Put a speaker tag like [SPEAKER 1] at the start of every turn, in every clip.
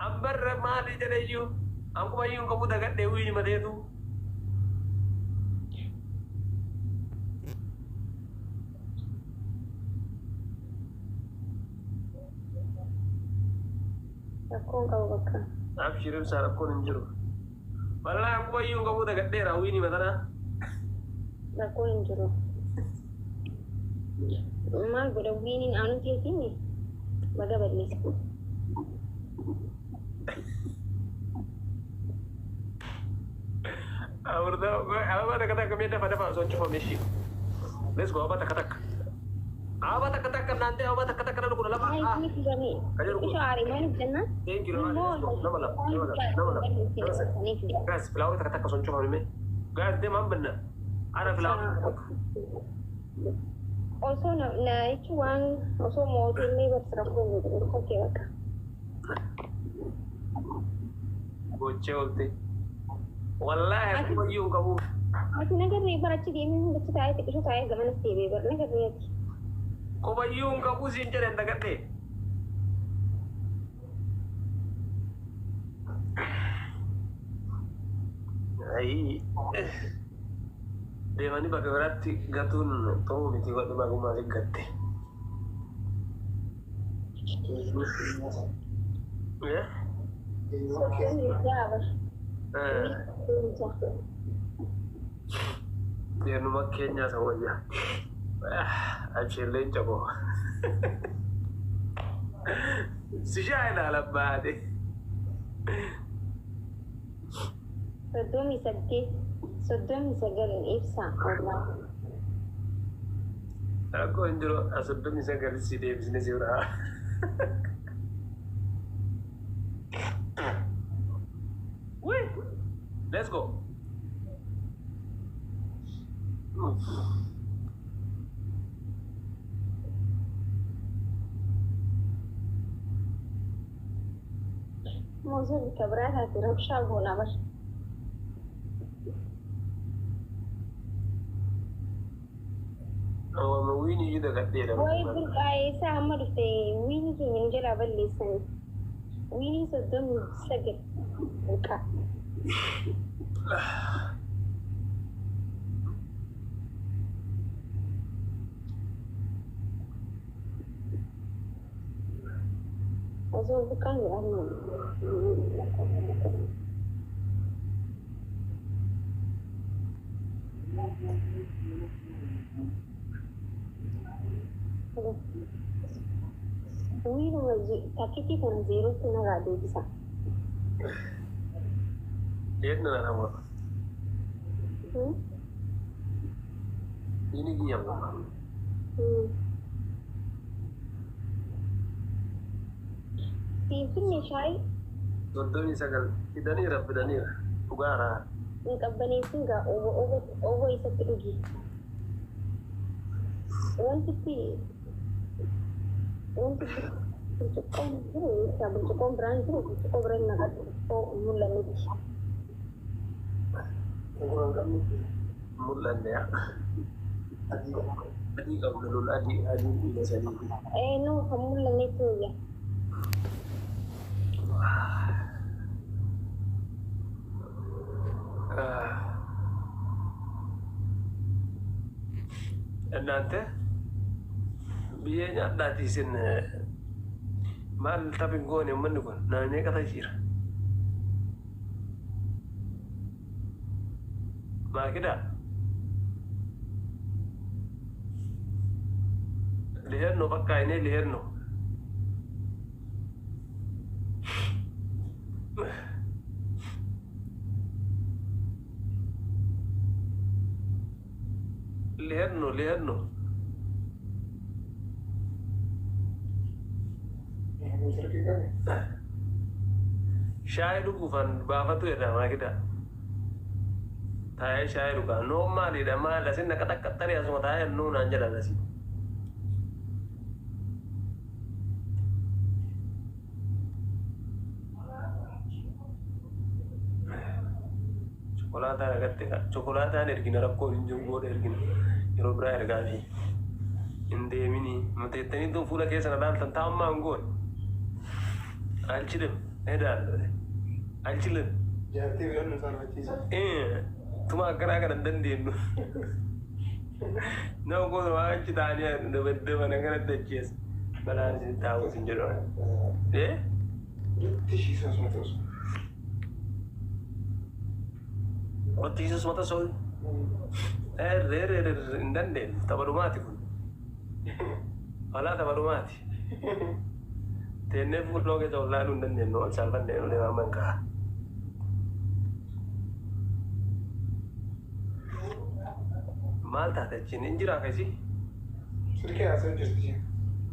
[SPEAKER 1] Ambarra maali jedheyyuu ankumayyuu hin qabu dagadhee wiini mateetu.
[SPEAKER 2] Rakkoon qabu bakka.
[SPEAKER 1] Abshir ibsaa rakkoon hin jiru. Wallaahi ankumayyuu hin qabu dagadheera wiini matanaa.
[SPEAKER 2] Rakkoon hin jiru. Maal godha wiiniin aanuu keetiin baga balleessa.
[SPEAKER 1] Ababa takka takka mee dafa dafa osoo hin cufamne ishii. Let's go ababa takka takka. Ababa takka takka naantee ababa takka takka nama 12.
[SPEAKER 2] Maal inni fidame?
[SPEAKER 1] Kan jedhu kun.
[SPEAKER 2] Xiqqisho aare maaliif jennaan?
[SPEAKER 1] Thank you.
[SPEAKER 2] Immoo
[SPEAKER 1] Let's go. Nama lama nama lama nama lama nama sadi. Guys, flower takka takka osoo hin cufamne mee. Guys, deemaa hin banna. Ana flower takka takka.
[SPEAKER 2] Osoo na na jechuun waan osoo mootillee barsi rakkoo hin jiru. Okay bakka.
[SPEAKER 1] Gochee oolte. Wallaahi
[SPEAKER 2] Ati
[SPEAKER 1] akkuma iyyuu hin qabu.
[SPEAKER 2] ati nagarree bara achi deemee hundachi taa'ee xiqqisho taa'ee gamanas deebi'ee bara nagarree ati.
[SPEAKER 1] Quba iyyuu hin qabu siin jedhan dagadhe. Ayii. Deemanii bakka biraatti gatuun ta'uu miti godhi bagumaa si gatte. Eh?
[SPEAKER 2] 36 bar.
[SPEAKER 1] Eh.
[SPEAKER 2] 36.
[SPEAKER 1] Deemnuma keenyaa isa wayya. Abshir leenca koo. Si shaa ilaala baate.
[SPEAKER 2] 38 39 ibsa wallaahi.
[SPEAKER 1] Rakkoo hin jiru 39 si deebisne si biraa. Wii! Let's go.
[SPEAKER 2] Osoo bikka biraa taate rabshaa goonaa bar.
[SPEAKER 1] Awwama wiini iyyuu dagadheera.
[SPEAKER 2] Wayi burqaa eessaa amma dhufte wiinii keenya nu jalaa balleessanii. Wiinii 39 burqaa. Osoo burqaan jedhamu. Wiinuma takkitii kana zeerootti narraa deebisa.
[SPEAKER 1] Eenyu na nama? Wiini kiyya moo?
[SPEAKER 2] Finfinnee shaayii.
[SPEAKER 1] 39 fidaniira fidaniira dhugaara.
[SPEAKER 2] Hin qabbaneessin gaa oba isatti dhugi. Wantitti wanti burcuqqoon jiru ibsa burcuqqoon biraan jiru burcuqqoo biraan naqadhu burcuqqoo mul'annetti.
[SPEAKER 1] Mul'anne yaa. Adii qabna lol adii adii dhiiga sadii.
[SPEAKER 2] Ee no kan mul'annetti wayya.
[SPEAKER 1] እናንተ biyyee nyaadhaati isin maal taphin goone uummanni kun nama meeqatu jira? Maakidaa liherno bakka inni liherno. Liherno liherno. Shaayii dhuguufan baafatu jedha maakidaa. Taa'ee shaayii dhugaa. Noo maalidha maal asin naqa xaqqaxxarii asuma taa'ee nuu naan jedhan asii. Chokolaataan agatti chokolaataan ergina rakkoon hin jiru booda ergina yeroo biraa ergaa fi hin deemini mateettanii tun fuula keessa na laaltan taa'ummaa hin goone. Alchilem. እሄዳለሁ። አልችልም።
[SPEAKER 3] Jaartii biraan nu saalfachiisa.
[SPEAKER 1] Tuma akkanaa kana hin dandeenyu. Nama kun waan achi taa'anii dabaddaban akkanatti achiis balaan isin taa'u isin jedhu.
[SPEAKER 3] ሁለት ሺህ ሦስት መቶ ሰው።
[SPEAKER 1] 300 ሰው hin dandeenyu. Tapha dhumaati kun. Walaa tapha dhumaati. Teennee fuulloo keessa ol laaluu hin dandeenyu. Ol saalfannee olee waan mankaa. Maal taate achiin hin jiraa keessi?
[SPEAKER 3] Silkii haasa'u jirti isheen.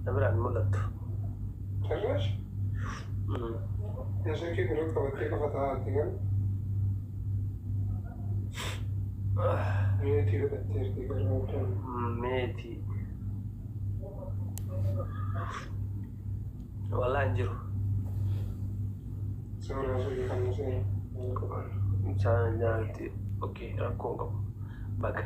[SPEAKER 1] Na biraan mul'attu.
[SPEAKER 3] Carraash. Silkii gurra qabattee qofa taa'aatti kan. Meetii godhatteerti garuu.
[SPEAKER 1] Meetii. Walaa hin jiru.
[SPEAKER 3] Suuraa surii kan nuti
[SPEAKER 1] Isaan jaalatti okei rakkoo hin qabu. Baga.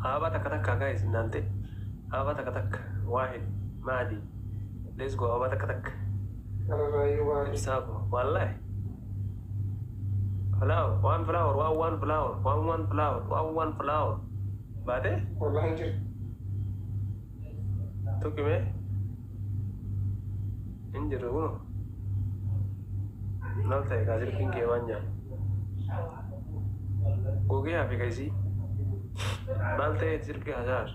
[SPEAKER 1] Ababa takka takka guys እናንተ ababa takka takka ዋሂድ ማዲ let's go ababa takka takka.
[SPEAKER 3] Araraayyuu baay'ee.
[SPEAKER 1] Ibsaako wallahi flower one flower one one flower one one flower one one flower baate.
[SPEAKER 3] Walaa hin jiru.
[SPEAKER 1] Tuqime hin jiru kuno maal ta'e kaa silkiin kee waan nyaatu gogee hafe kaisii maal ta'e silkii hasaar.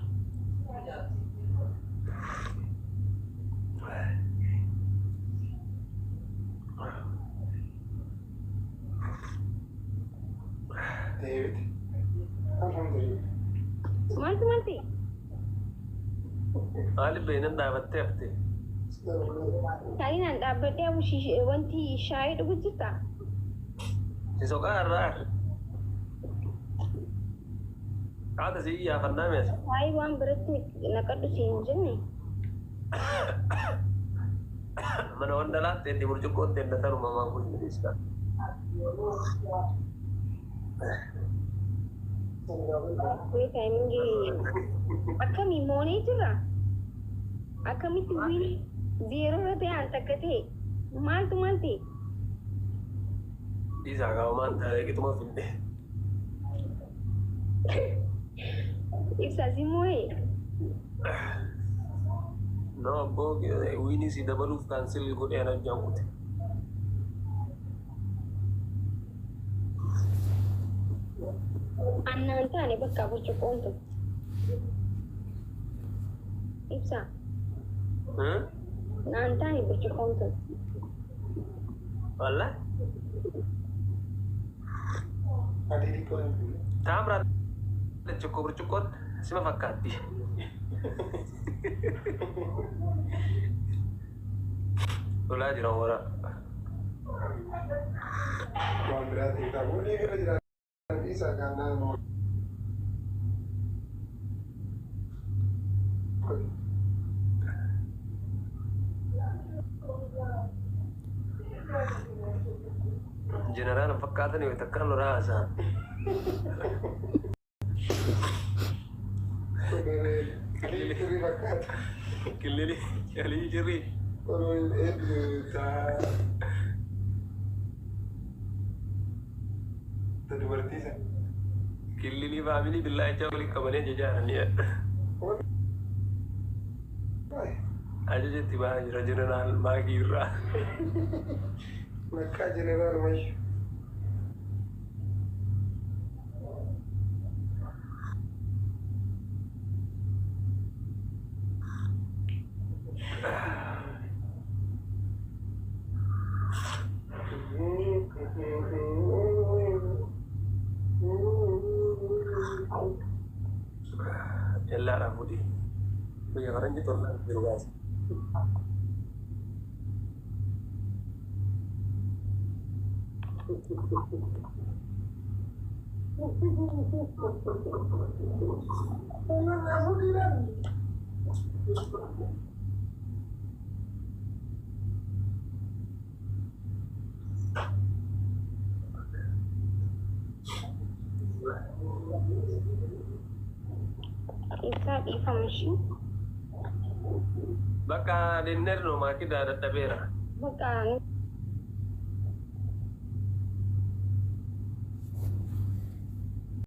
[SPEAKER 3] Deebite. Alhamdulillah.
[SPEAKER 2] Maaltu maal ta'e?
[SPEAKER 1] Maaliif beeynan dhaabattee hafte?
[SPEAKER 2] Taalinaan dhaabbadhee abu wanti shaayii dhugu jirta?
[SPEAKER 1] Si soqaa irraa haata si iyyaafannaa mees.
[SPEAKER 2] Shaayii waan biratti naqadhu si hin jenne.
[SPEAKER 1] Mana wandalaatti inni burcuqqootti ennatan uumamaan kun jedheessa.
[SPEAKER 2] Kuni taayimingii akkamii moonee jirra? Akkamitti win zeeroo irra ta'e an takka ta'e maaltu maal ta'e?
[SPEAKER 1] Dhiisaa kaa'umaan taa'ee qixuma finne.
[SPEAKER 2] Ibsaa si moo'ee?
[SPEAKER 1] No abboo winii si dabaluuf cancel godhee ana hojjaan kute.
[SPEAKER 2] Annaan taane bakka burcuqqoon tun. Ibsaa naan taane burcuqqoon tun.
[SPEAKER 1] Wallahi.
[SPEAKER 3] Adii xiqqoo hin finne.
[SPEAKER 1] Taamraa burcuqqoo burcuqqoon sima fakkaatti. Lolaa jira wara.
[SPEAKER 3] Waan biraa ta'e ta'a. Walii bira jira. Isa kan naannoo.
[SPEAKER 1] Jeneraal fakkaatan yoo takkaan lolaa haasa'an.
[SPEAKER 3] Alii firii fakkaata.
[SPEAKER 1] Qillili alii jirri.
[SPEAKER 3] Koloneel eenyu ta'a. Dubartii sana.
[SPEAKER 1] Qillili faamilii billaa jecha waliin qabanii ajajaaranii. Ajaja itti ba'aa jira jeneraal maakii irraa.
[SPEAKER 3] Maqaa jeneraal Mayyu.
[SPEAKER 1] Yellaadhaan fuudhii. Biyya faranjii tollaan jiru gaasa.
[SPEAKER 2] Ibsaa dhiifama ishii.
[SPEAKER 1] Bakka dinner no maakii dadhabeera.
[SPEAKER 2] Bakka.